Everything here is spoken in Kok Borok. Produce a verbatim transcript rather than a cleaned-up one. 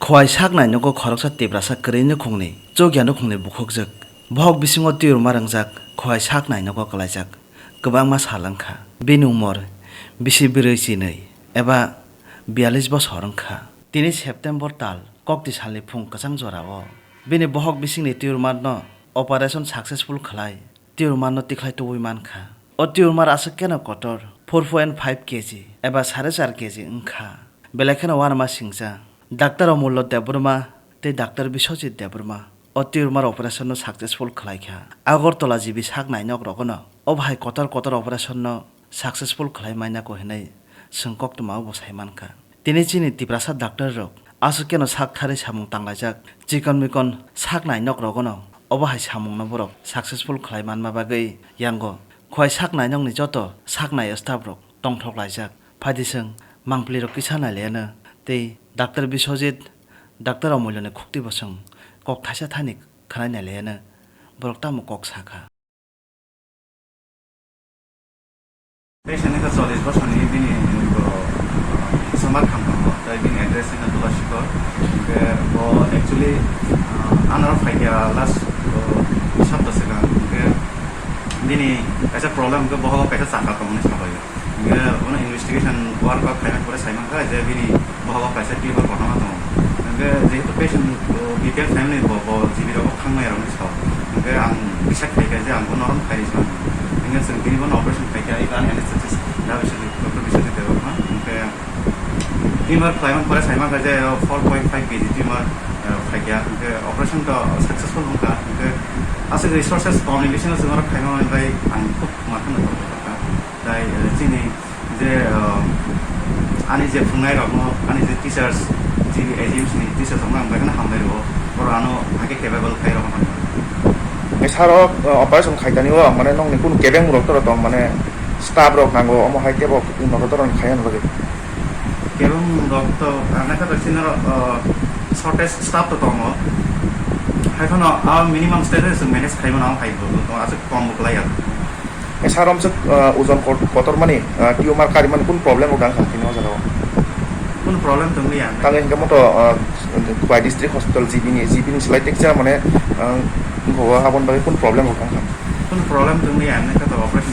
Khowai sak nai nogo khoroksa Tiprasa kwrwi nukhungni chukya nukhungni bukhukjwk. Bohok bisingo tumor ma rwngjak, khowai sak nai nogo kwlaijak. Kwbangma sal wngkha. Bini umor bisi bwrwi chinwi eba biyalish bosor wngkha. Tini September tal kokti salni phung kwchang jorao bini bohok bisingni tumor no operation successful khlai tumor no tikhlai tubui mankha. O tumor aswk keno kotor, four point five K G eba sare char K G wngkha. Belai kheno uanama singcha. Doctor Omullo Debbarma tei Doctor Biswajit Debbarma o tumor operation no successful khlaikha. Agartala G B sak nainok rogono o bahai kotor kotor operation no successful khlai manya ko hinwi chwng koktwmao bo sai mankha. Tini chini Tiprasa doctor rok aswk keno sak thari samung tanglaijak, chikon mikon sak nainok rogono obo hai samungno borok successful khlai manma bagwi yango khowai sak nainokni joto sak nai staff rok tongthok laijak. Phaidi chwng mangpli rok kisa nai laiano tei doctor Biswajit, doctor Omullo ni khukti bo chwng kok thaisa thani khwnai nai laiano borok tamo kok sakha. Patient wngkha chollish bosorni, bini bo Somar Khamkang, tai bini address wngkha Tulashikor. Hwnkhe bo actually, ah, anaro phaikha last, oh, sapta swkang. Hwnkhe bini kaisa problem hwnkhe bohogo kaisa chakha tongmani sabaio. Hwnkhe bono investigation work o khaina pore saimankha je bini bohogo kaisa tumor kotorma tongo. Hwnkhe jehetu patient, oh, B P L family bo, bo G B rogo khangnai rokni sao. Hwnkhe ang bisa khaikha je ang bono norok khairi swnam. Hwnkhe chwng tini bono operation khaikha, eba ani anesthetist da Biswajit, Doctor Biswajit Debbarma. Hwnkhe tumor khlaiman pore saimankha je four point five K G tumor, eh, khaikha. Hwnkhe operation to successful wngkha. Hwnkhe aswk resources komni bisingo chwng oro khaima manwi bai ang khub mathang tongkha. Tai, eh, chini je, eh, ani je phungnai rokno, ani je teachers, chini A G M C ni teachers rokno ang bai kheno hambai rwo, borok ano hakhe capable khai rokno. Sir o, eh, operation khaitani o, mane nokni kunu kebeng rok toro tong, mane staff rok nango, omo hai tebo nogo toro khai ano bagwi. Kebeng rok to ang kha to chini oro, eh, shortage staff to tongo. Hai phano a minimum staff rok manage khai mano hai bo, aswk kom bo kwlai ya. Sir, omswk, ah, ojon kot-, kotor mani, ah, tumor karimani kun problem rok tang kha tini o jaga o? Kun problem tong ya? Tang hingke moto, ah, Khowai District Hospital G B ni, G B ni slai tekcha mane, ah, wngkha o, aboni bagwi kun problem rok tang kha? Kun problem tong ya, nang kha to operation